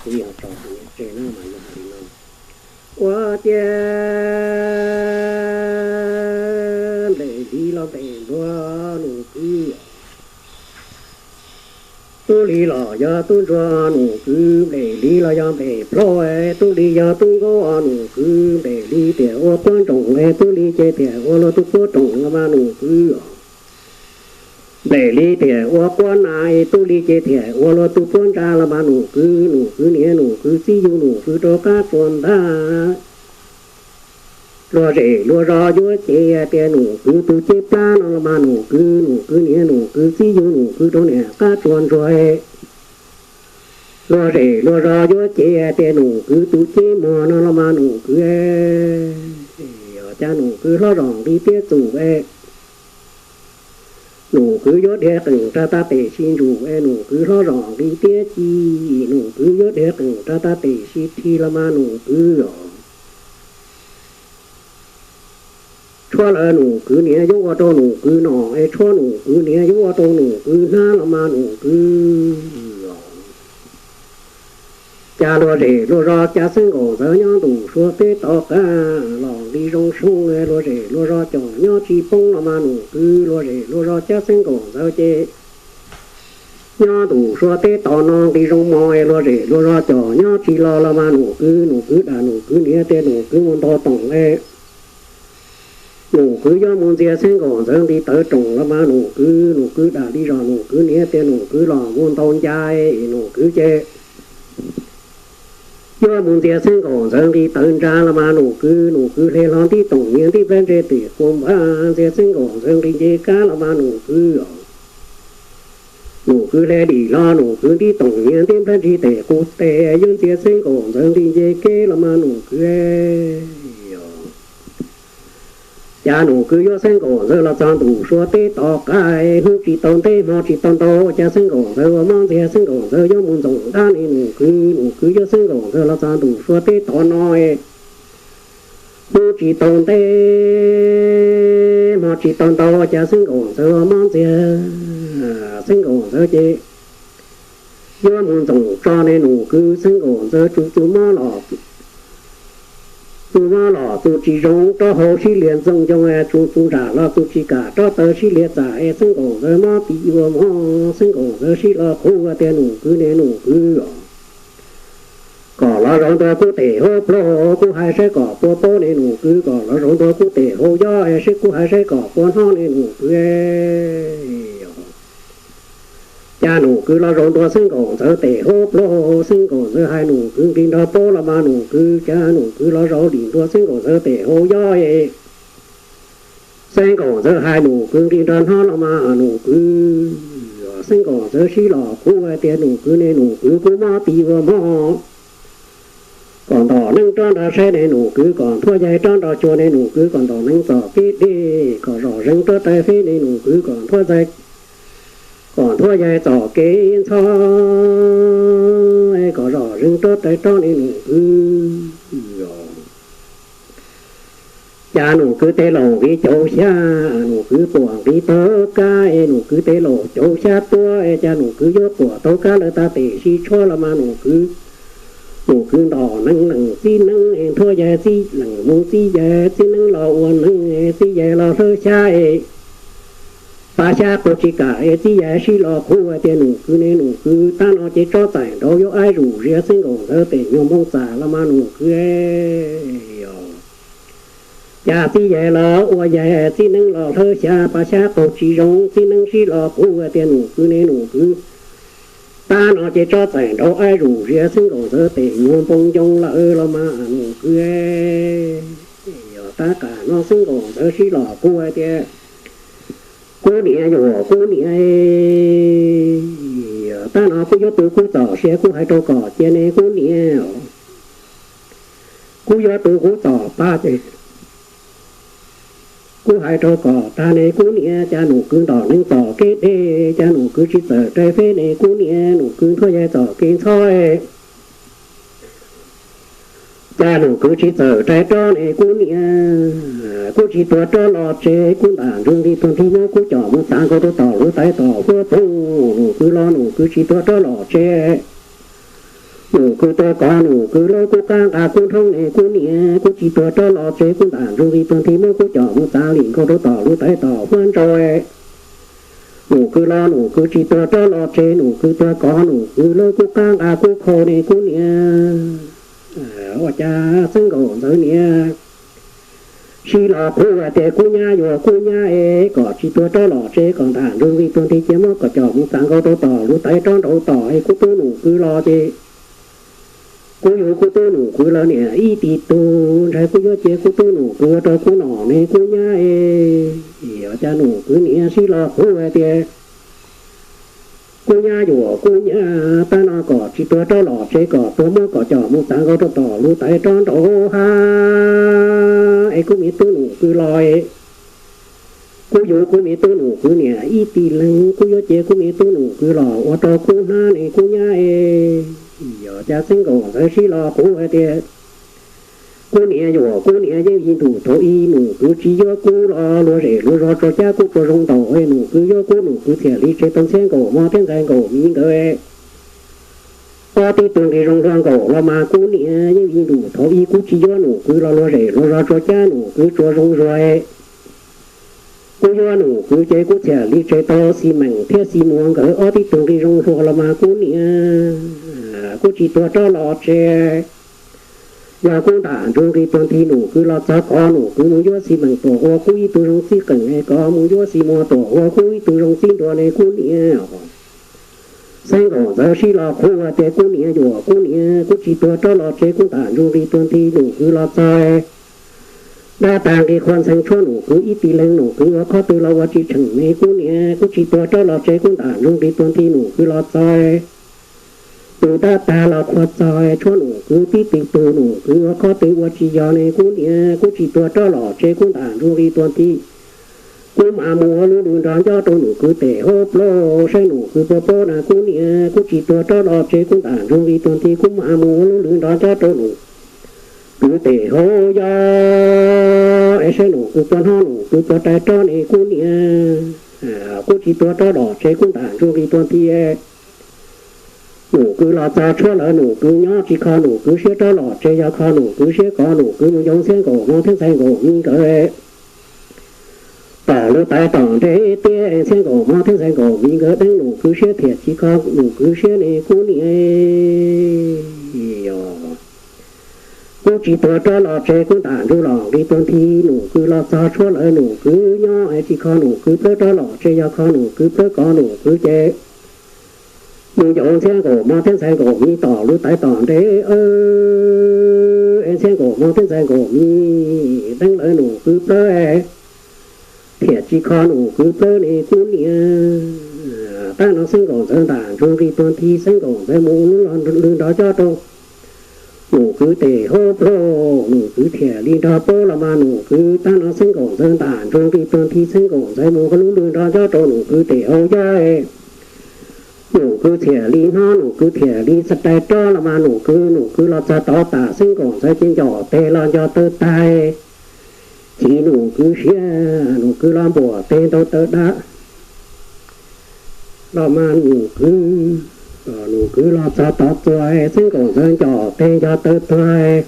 Yog tso tus niam tseg na mas yog hais li no: Ua ciav nplej li los nplej npua Nus Kwv, tub li los yog tub ntsuag Nus Kwv, nplej li los yog nplej plho, tub li yog tub nkaub Nus Kwv, nplej li tias ua puab nroos, tub li ces tias ua luag tug puab roos los mas Nus Kwv. Nplej li tias ua puab na, tub li ces tias ua luag tug puab ntsa los mas Nus Kwv, Nus Kwv niam Nus Kwv txib yug Nus Kwv rau qab tsua ntag. Luag zej luag zos yuav cev tias Nus Kwv tus cev plab no los mas Nus Kwv, Nus Kwv niam Nus Kwv txib yug Nus Kwv rau niam qab tsua ntsuag. Luag zej luag zos yuav cev tias Nus Kwv tus cev muag no los mas Nus Kwv, cas Nus Kwv hlob zos nqi tiab txum es Nus Kwv yuav dhia qees rau tag tes sib ntsum es Nus Kwv hlob zos nqi tiab ci, Nus Kwv yuav dhia qees rau tag tes sib thi los mas Nus Kwv os. Tshuab lawv Nus Kwv niam yuav ua rau Nus Kwv nom es tshuab Nus Kwv niam yuav ua rau Nus Kwv hnab los mas Nus Kwv os. Cas luag zej luag zos cas xeeb nkaum ntxawv nyob ntuj sua teb tom qab los nqi zoo soo, luag zej luag zos cov nyob tsis poob los mas Nus Kwv, luag zej luag zos cas xeeb nkaum ntxawv ces nyob ntuj sua teb tom no nqi zoo mos, luag zej luag zos cov nyob tsis los los mas Nus Kwv, Nus Kwv dag Nus Kwv niam tias Nus Kwv mus ntaus toom es Nus Kwv yuav mus ntxias xeeb nkaum ntxawv nqi tawv roos los mas Nus Kwv, Nus Kwv dag li zos Nus Kwv niam tias Nus Kwv los mus ntaus ncas, Nus Kwv ces yuav mus ntxias xeeb nkaum ntxawv nqi tawv ntsa los mas Nus Kwv, Nus Kwv hle hlo ntiv toom nyias ntiv nplhaib ntsig tes qus npab ntxias xeeb nkaum ntxawv nqi nce kab los mas Nus Kwv os. Nus Kwv hle dim los Nus Kwv ntiv toom nyias ntiv nplhaib ntsig tes qus tes yuav ntxias xeeb nkaum ntxawv nqi nce keb los mas Nus Kwv os. Cas Nus Kwv yuav xeeb nkaum ntxawv los txog ntuj sua teb tom qab, hnub tsis tau nteb hmo tsis tau ntau, cas xeeb nkaum ntxawv ua mob ntxiag, xeeb nkaum ntxawv yuav mus ntxoom dab ne Nus Kwv, Nus Kwv yuav xeeb nkaum ntxawv los txog ntuj sua teb tom no, hnub tsis tau nteb hmo tsis tau ntau, cas xeeb nkaum ntxawv ua mob ntxiag, xeeb nkaum ntxawv ces yuav mus ntxoom tso ne Nus Kwv, xeeb nkaum ntxawv tsuas txus mob los txus mob los txus tsis zoo, rau hauv sib lias ntxoov ncoo, tsuas txus nram los txus tsis kam, rau taw sib lias txam es xeeb nkaum ntxawv mob tis ua mob, xeeb nkaum ntxawv sib los qhuav tias Nus Kwv ne Nus Kwv os, kom los zaum ntua kuv tes hauv plaub, kuv hais saib kom puas paub ne Nus Kwv, kom los zaum ntua kuv tes hauv yob es seb kuv hais saib kom puas hnov ne Nus Kwv. Cas Nus Kwv los zaum ntua xeeb nkaum ntxawv tes hauv plaub, xeeb nkaum ntxawv hais Nus Kwv nqi nrog paub los mas Nus Kwv, cas Nus Kwv los zaum lim ntua xeeb nkaum ntxawv tes hauv yob es xeeb nkaum ntxawv hais Nus Kwv nqi nrog hnov los mas Nus Kwv, xeeb nkaum ntxawv sib los qhuav tias Nus Kwv ne Nus Kwv, kuv mob tis ua mob, kom ntom neeb rov nrog saib ne Nus Kwv, kom nthuav yaig rov nrog xyuas ne Nus Kwv, kom ntom neeb txom kev deb, kom zom zeeg rov taw feb ne Nus Kwv, kom nthuav yaig, kom nthuav yaig txom kev ntxhov, kom zom zeeg rov taw rov ne Nus Kwv. Cas Nus Kwv tes laus nqi caum xya, Nus Kwv puam nqi taug kab es Nus Kwv tes laus caum xya tuab es cas Nus Kwv yuav puam taug kab lawm tag tes sib tshuab los mas Nus Kwv, Nus Kwv ntom neeb lees txib neeb es nthuav yaig txib lees mus txib yaig, txib neeb los ua neeb, txib yaig los hlawv xyab es pab xyab quas tsis kam es txib yaig sib los qhuav tias Nus Kwv ne Nus Kwv, tab no ces tsob txaim nraud yuav aib zus zias, xeeb nkaum ntxawv tes nyuag npoo txam los mas Nus Kwv. Cas txib yaig los ua yaig, txib neeb los hlawv xyab, pab xyab qaug tsis zoo, txib neeb sib los qhuav tias Nus Kwv ne Nus Kwv, tab no ces tsob txaim nraud aib zus zias, xeeb nkaum ntxawv tes nyuag npoo ncoo lawm los mas Nus Kwv. Yog tab qam no xeeb nkaum ntxawv sib los qhuav tias, kuv niam, yuav kuv niam, tab no kuv yuav tu kuv txoj sia, kuv hais rau kom cia ne kuv niam. Kuv yuav tu kuv txoj pa ces kuv hais rau kom tag ne kuv niam. Cas Nus Kwv ntom neeb txom kev deb, cas Nus Kwv tsis txawm rais feb ne kuv niam, Nus Kwv nthuav yaig txom kev ntxhov. Cas Nus Kwv tsis txawm rais rov ne kuv niam, kuv tsis tuag rov los tsev, kuv ntam ntsoov nqi tuag nrho mob, kuv coj mus txav nkaus rau tom lub tais tom huab poog. Nus Kwv los Nus Kwv tsis tuag rov los tsev, Nus kwv tuag kov nus kwv lawb kuj qab nqa kuj nrhoob ne kuj niam, kuj tsis tuag rov los tsev kuj ntam ntsuj nqi tuag nthi muab kuj coj mus txav lim nkaus rau tom lub tawv tom huab ntsau. Nus kwv los nus kwv tsis tuag rov los tsev, nus kwv tuag kov nus kwv lawb kuj qab nqa kuj khau ne kuj niam. Ua cas Xeeb Nkaum Ntxawm niam sib los qhuab hais tias kuv nyab yuav kuv nyab es kom tsis tuag rov los tsev, kom ntam ntsuj nqi tuag nthi ces muab kom coj mus txav nkaus rau tom lub tawv rov nraud tom es kuv tub nus kwv los ces kuv yug kuv tub nus kwv los niam ib tug tug ntshai kuv yuav cia kuv tub nus kwv ua rau kuv nom ne kuv nyab es. Ua cas nus kwv niam sib los qhuab hais tias kuv nyab yuav kuv nyab tab no kom tsis tuag rov los tsev, kom tuag muab kom coj mus txav nkaus rau tom lub tawv rov nraud hab es kuv me tub nus kwv los es kuv yug kuv me tub nus kwv niam ib tug leeg, kuv yuav cia kuv me tub nus kwv los ua rau kuv hnab ne kuv nyab es. Ua cas Xeeb Nkaum Ntxawm sib los qhuab hais tias kuv niam yuav kuv niam yeej vim ntus thaum ub nus kwv tsis yuav kuv los luag zem luag zog tsuas cab kuv tsuas zoo ntaus es nus kwv yuav kuv nus kwv thiaj li tseg tau Xeeb Nkaum Mog thiab Ntxawm Nkaum Miv nkawd ob tug tug nqi zoo luag nkaus los mas kuv niam yeej vim ntus thaum ub kuv tsis yuav nus kwv los luag zem luag zog tsuas cab nus kwv tsuas zoo zuag. Kuv yuav nus kwv ces kuv thiaj li tseg tau Xis Meem thiab Xis Muas nkawd ob tug tug nqi zoo luag los mas kuv niam kuv tsis tuag rov los tsev. Yog kuv ntam ntsuj nqi tuag nthi nus kwv los txog kov nus kwv mus yuav Xis Meem tuam ua kuv ib tug zoo txij qeem es kov mus yuav Xis Muas tuam ua kuv ib tug zoo txij nruas ne kuv niam. Xeeb Nkaum Ntxawm sib los qhuab hais tias kuv niam yuav kuv niam, kuv tsis tuag rov los tsev, kuv ntam ntsuj nqi tuag nthi nus kwv los txog dab tag nqi qhua ntxhee tshuab nus kwv ib tug leeg, nus kwv ua qhov twg los ua tsis tsheej ne kuv niam, kuv tsis tuag rov los tsev, kuv ntam ntsuj nqi tuag nthi nus kwv los txog tus dab tag los qhua txog tshuab nus kwv tib tug tug, nus kwv ua qhov twg ua tsis yog ne kuv niam, kuv tsis tuag rov los tsev, kuv ntam ntsuj nqi tuag nthi. Kuv mam mus ua lub lwm nrog ncob rau nus kwv tes hauv plaub saib nus kwv puas paub na kuv niam, kuv tsis tuag rov los tsev, kuv ntam ntsuj nqi tuag nthi. Kuv mam mus ua lub lwm nrog ncob rau nus kwv tes hauv yaj es saib nus kwv puas hnov nus kwv puas rais rov ne kuv niam, kuv tsis tuag rov los tsev, kuv ntam ntsuj nqi tuag nthi. Nus kwv los txog tshuab lawm nus kwv nyob tsis kho nus kwv siab rov los tsev, yog kho nus kwv siab kov nus kwv mus yoo Xeeb Nkaum Mog thiab Ntxawm Nkaum Miv nkawd tom lub tawv tom nres tiab. Xeeb Nkaum Mog thiab Ntxawm Nkaum Miv nkawd deev nus kwv siab thiaj tsis kho nus kwv siab ne kuv niam. Kuv tsis tuag rov los tsev, kuv ntam ntsuj los nqi tuag nthi. Nus kwv los txog tshuab lawm nus kwv nyob es tsis kho nus kwv plawb rov los tsev, yog kho nus kwv plawb kov nus kwv ces mus yoo Xeeb Nkaum Mog thiab Ntxawm Nkaum Miv tom lub tawv tom nres. Es Xeeb Nkaum Mog thiab Ntxawm Nkaum Miv deev lawv nus kwv plawb thiaj tsis kho nus kwv plawb ne kuv niam. Tab no Xeeb Nkaum Ntxawm ntam ntsuj nqi tuag nthi, Xeeb Nkaum Ntxawm mus lub lwm nrog ncob rau nus kwv tes hauv plaub, nus kwv thiaj li nrog paub los mas nus kwv. Tab no Xeeb Nkaum Ntxawm ntam ntsuj nqi tuag nthi, Xeeb Nkaum Ntxawm mus lub lwm nrog ncob rau nus kwv tes hauv yaj. Nus kwv thiaj li hnov, nus kwv thiaj li txawj rais rov los mas nus kwv, nus kwv los txog tod tas Xeeb Nkaum Ntxawm ces ncom tes los nco taw tag. Chim nus kwv siab, nus kwv los npuam tes ntau taw dab los mas nus kwv, nus kwv los txog tod txuas Xeeb Nkaum Ntxawm ncom tes nco taw tuag.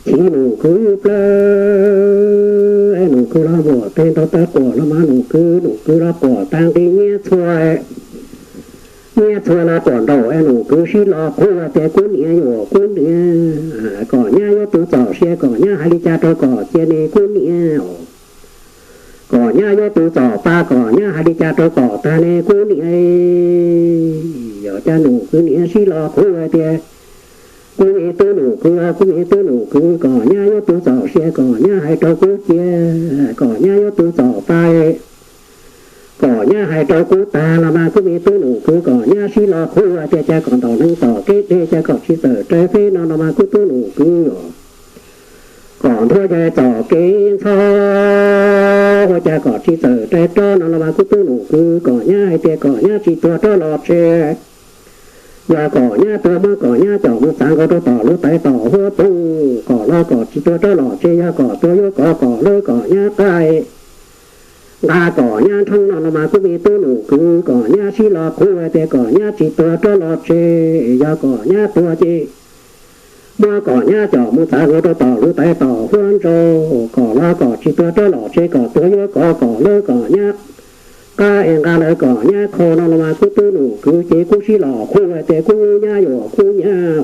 Chim nus kwv plawb, nus kwv los npuam tes ntau taw quas los mas nus kwv, nus kwv los quas tag nqi nyiab txhua, nyiab txhua los quas nraum es nus kwv sib los qhuab hais tias kuv niam yuav kuv niam, kom nyab yuav tus txom sia, kom nyab hais li cas rau kom cia ne kuv niam. Kom nyab yuav tus txom pa, kom nyab hais li cas rau kom tag ne kuv niam. Yog cas nus kwv niam sib los qhuab hais tias kuv me tub nus kwv, kuv me tub nus kwv, kom nyab yuav tus txom sia, kom nyab hais rau kuv cia, kom nyab yuav tus txom pa, kom nyab hais rau kuv tag los mas kuv me tub nus kwv, kom nyab sib los qhuab hais tias cas kom ntaus neeg tom kev deb, cas kom tsis txawm rais feb no los mas kuv tub nus kwv, kom nthuav yaj txom kev ntxhov, ua cas kom tsis txawm rais rov no los mas kuv tub nus kwv, kom nyab hais tias kom nyab tsis tuag rov los tsev. Yog kom nyab tuag muab kom nyab coj mus txav nkaus rau tom lub tawv tom huab poog, kom los kom tsis tuag rov los tsev, yog kom tuag yuav kov kom lawv kom nyab qaij. Nqa kom nyab nrhoob no los mas kuj me tub num kwv, kom nyab sib los qhuas hais tias kom nyab tsis tuag rov los tsev, yog kom nyab tuag ces muab kom nyab coj mus txav nkaus rau tom lub taiv tom huab nraug, kom los kom tsis tuag rov los tsev, kom tuag yuav kov kom lawv kom nyab qab es nqa lawv kom nyab kho no los mas kuj tub num kwv ces kuj sib los qhuas hais tias kuj nyab yuav kuj nyab,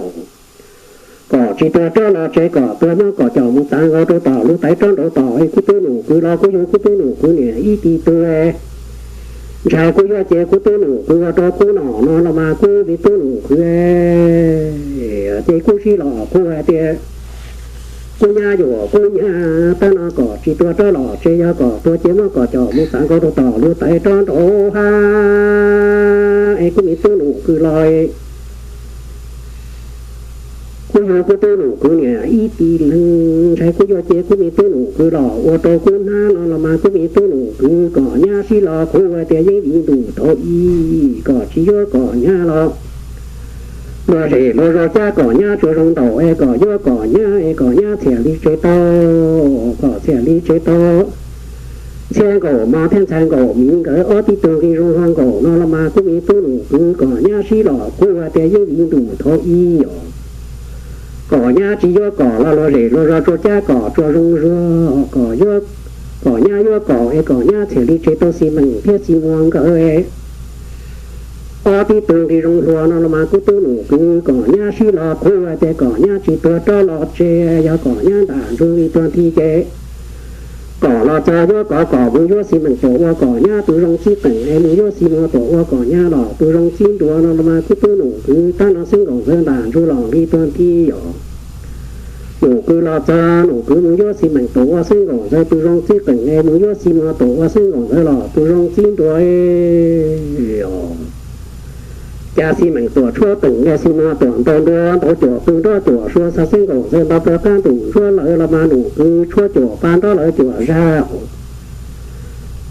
kom tsis tuag rov los tsev, kom tuag muab kom coj mus txav nkaus rau tom lub taiv rov nraud tom es kuj tub num kwv los kuj yug kuj tub num kwv niam ib tug tug, ntshai kuj yuav ces kuj tub num kwv ua rau kuj nom no los mas kuj me tub num kwv ces kuj sib los qhuas hais tias kuj nyab yuav kuj nyab, tab no kom tsis tuag rov los tsev, yog kom tuag ces muab kom coj mus txav nkaus rau tom lub taiv rov nraud hab es kuj me tub num kwv los kuj yug kuj tub num kwv niam ib tug tug, ntshai kuj yuav ces kuj me tub num kwv los ua rau kuj hnab no los mas kuj me tub num kwv, kom nyab sib los qhuas hais tias yeej viv ntuj thaum ub, kom tsis yuav kom nyab los luag zej luag zos cab kom nyab tsuas zoo nraud es kom yuav kom nyab es kom nyab txhiam li tsev tau, kom txhiam li tsev tau Ntxhiab Nkaum Mos thiab Ntxhais Nkaum Miv nkawd ob tug tug nqi zoo hlo nkaus no los mas kuj me tub num kwv, kom nyab sib los qhuas hais tias yeej viv ntuj thaum ub os, kom nyab tsis yuav kom los luag zej luag zos tsuas cab kom tsuas zoo zuag, kom nyab yuav kom es kom nyab txhiam li tsev tau Xis Meem thiab Xis Muas nkawd ob tug tug nqi zoo hlo no los mas kuj tub num kwv, kom nyab sib los qhuas hais tias kom nyab tsis tuag rov los tsev, yog kom nyab ntam ntsug li tuag nthi ces kom los txog yuav kov kom mus yuav Xis Meem tuam ua kom nyab tus zoo txib qeem es mus yuav Xis Muas tuam ua kom nyab los tus zoo txib nruas no los mas kuj tub num kwv, tab no Xeeb Nkaum Ntxawg ntam ntsug los nqi tuag nthi os. Num kwv los txog, num kwv mus yuav Xis Meem tuam ua Xeeb Nkaum Ntxawg tus zoo txib qeem es mus yuav Xis Muas tuam ua Xeeb Nkaum Ntxawg los tus zoo txib nruas os. Cas Xis Meem tuam tshuab qeem es Xis Muas tuam ntaus nruas, ntaus cuam pw nrob cuam sua, xa Xeeb Nkaum Ntxawg nto pawg qab ntum ntsuab lawv los mas num kwv tshuab cuam pa nrob lawv cuam zag os.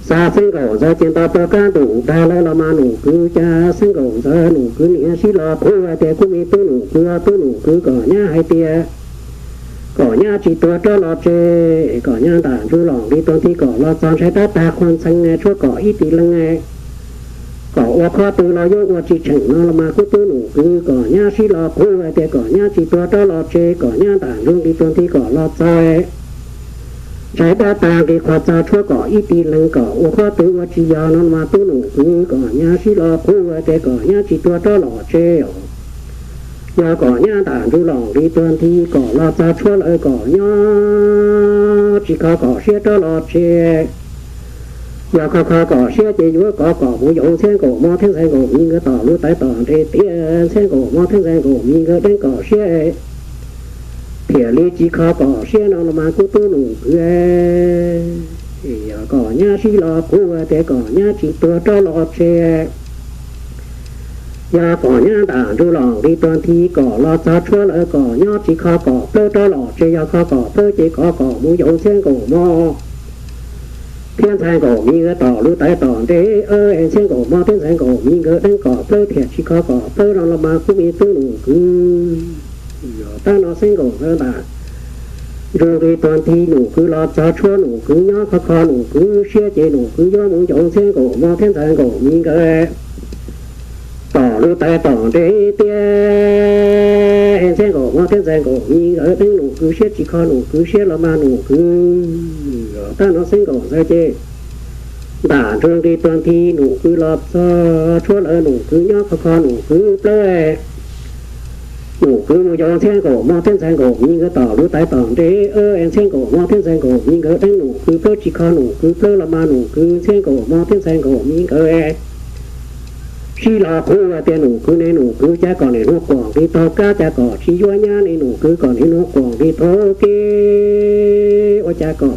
Xa Xeeb Nkaum Ntxawg ces nto pawg qab ntum dag lawv los mas num kwv, cas Xeeb Nkaum Ntxawg num kwv niam sib los qhuas hais tias kuj me tub num kwv, tub num kwv kom nyab hais tias kom nyab tsis tuag rov los tsev, kom nyab ntam ntsug los nqi tuag nthi kom los txog ntshai dab tag qhuas ntxhee tshuab kom ib tug leeg kom ua qhov twg los yuav ua tsis tsheem no los mas kuj tub num kwv kom nyab sib los qhuas hais tias kom nyab tsis tuag rov los tsev, kom nyab ntam ntsug nqi tuag nthi kom los txog ntshai dab tag nqi qhuas txog tshuab kom ib tug leeg kom ua qhov twg ua tsis yog no los mas tub num kwv kom nyab sib los qhuas hais tias kom nyab tsis tuag rov los tsev os. Yog kom nyab ntam ntsug los nqi tuag nthi kom los txog tshuab lawv kom nyob tsis kho kom siab rov los tsev. Yog kho kho kom siab ces yuav kov kom mus yaum Ntxhiab Nkaum Mos thiab Ntxhais Nkaum Miv nkawd tom lub taiv tom nres tias Ntxhiab Nkaum Mos thiab Ntxhais Nkaum Miv nkawd deev kom siab thiaj li tsis kho kom siab no los mas kuj tub num kwv, yog kom nyab sib los qhuas tias kom nyab tsis tuag rov los tsev. Yog kom nyab ntam ntsug los nqi tuag nthi kom los txog tshuab lawv kom nyob tsis kho kom plawb rov los tsev, yog kho kom plawb ces kov kom mus yaum Ntxhiab Nkaum Mos thiab Ntxhais Nkaum Miv nkawd tom lub taiv tom nres, Ntxhiab Nkaum Mos thiab Ntxhais Nkaum Miv nkawd deev kom plawb thiaj tsis kho kom plawb no los mas kuj me tub num kwv. Tab no Xeeb Nkaum Ntxawg ntam ntsug nqi tuag nthi, num kwv los txog tshuab num kwv nyob kho kho num kwv siab ces num kwv yuav mus yaum Ntxhiab Nkaum Mos thiab Ntxhais Nkaum Miv nkawd tom lub taiv tom nres tias Ntxhiab Nkaum Mos thiab Ntxhais Nkaum Miv nkawd deev num kwv siab tsis kho num kwv siab los mas num kwv. Tab no Xeeb Nkaum Ntxawg ces ntam ntsug nqi tuag nthi, num kwv los txog tshuab lawv num kwv nyob kho kho num kwv plawb. Num kwv mus yaum Ntxhiab Nkaum Mos thiab Ntxhais Nkaum Miv nkawd tom lub taiv tom nres, Ntxhiab Nkaum Mos thiab Ntxhais Nkaum Miv nkawd deev num kwv plawb tsis kho num kwv plawb los mas num kwv Ntxhiab Nkaum Mos thiab Ntxhais Nkaum Miv nkawd sib los qhuas tias num kwv ne num kwv, cas kom niam nuav quam nqi taug kab, cas kom tsis yuav nyab ne num kwv, kom niam nuav quam nqi taug kev, ua cas kom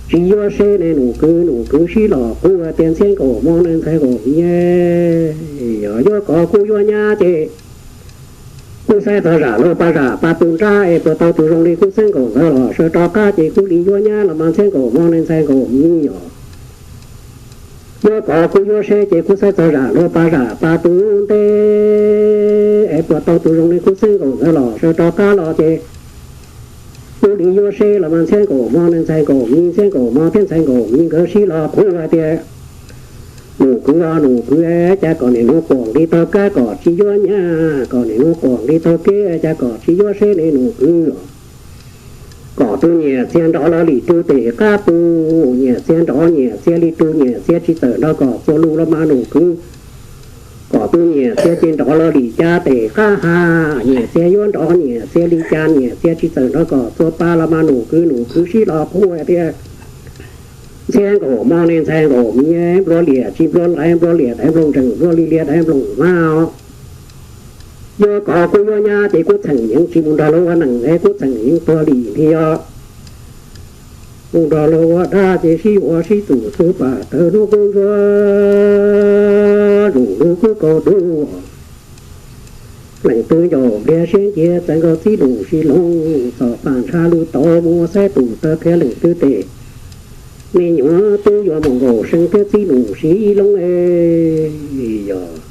tsis yuav seb ne num kwv. Num kwv sib los qhuas tias Ntxhiab Nkaum Mos ne Ntxhais Nkaum Miv, yog yuav kov kuj yuav nyab ces kuj saib txog zam lub pas zam pas tus nrab es puas tau tus zoo li kuj Xeeb Nkaum Ntxawg los sawv rov qab ces kuj li yuav nyab los mas Ntxhiab Nkaum Mos ne Ntxhais Nkaum Miv yog yuav kov kuj yuav seb ces kuj saib txog zam lub pas zam pas tus ntej es puas tau tus zoo li kuj Xeeb Nkaum Ntxawg los sawv rov qab los ces tub li yuav seb los mas ntxhiab nkaus mo ne ntxhais nkaus mi, ntxhiab nkaus mo thiab ntxhais nkaus mi nkawd sib los qhuab tias, nus kwv os nus kwv, cas kom niam nuav quam nqi taug kab kom tsis yuav nyab, kom niam nuav quam nqi taug kab cas kom tsis yuav seb ne nus kwv. Kom tus nyiam txiag nrov los lim tus tes qab pus, nyiam txiag nrov nyiam txiag li tus nyiam txiag tsis txawm nrog kom txuas lus los mas nus kwv. Kom tus nyiam txiag ces nrov los lim cas tes qab ha, nyiam txiag yuav nrov nyiam txiag li cas nyiam txiag tsis txawm nrog kom txuas pa los mas nus kwv, nus kwv sib los qhuab tias, ntxhiab nkaus mo ne ntxhais nkaus mi, nplua liam tsis nplua laiv, nplua liam daiv nplooj nrees, nplua li liam daiv nplooj hmab os. Yuav kov kuv yuav nyab ces kuv txheem yeej tsis mus nrog luag ua neej es kuv txheem yeej tuag lim nthi os. Mus nrog luag ua dab ces sib ua sib txuam xuas pam tawg hnub qub ntsuab, lus lub kub kaus dub. Leej twg ncaum npliag siab nciag txawv nkaus txib nus sis loog, txom pam ntsha lus tau mus ua saib tus tawg qhia leej twg tes. Me nyuam tub yuav mus nkaum seev thiab txib nus sis loog es yog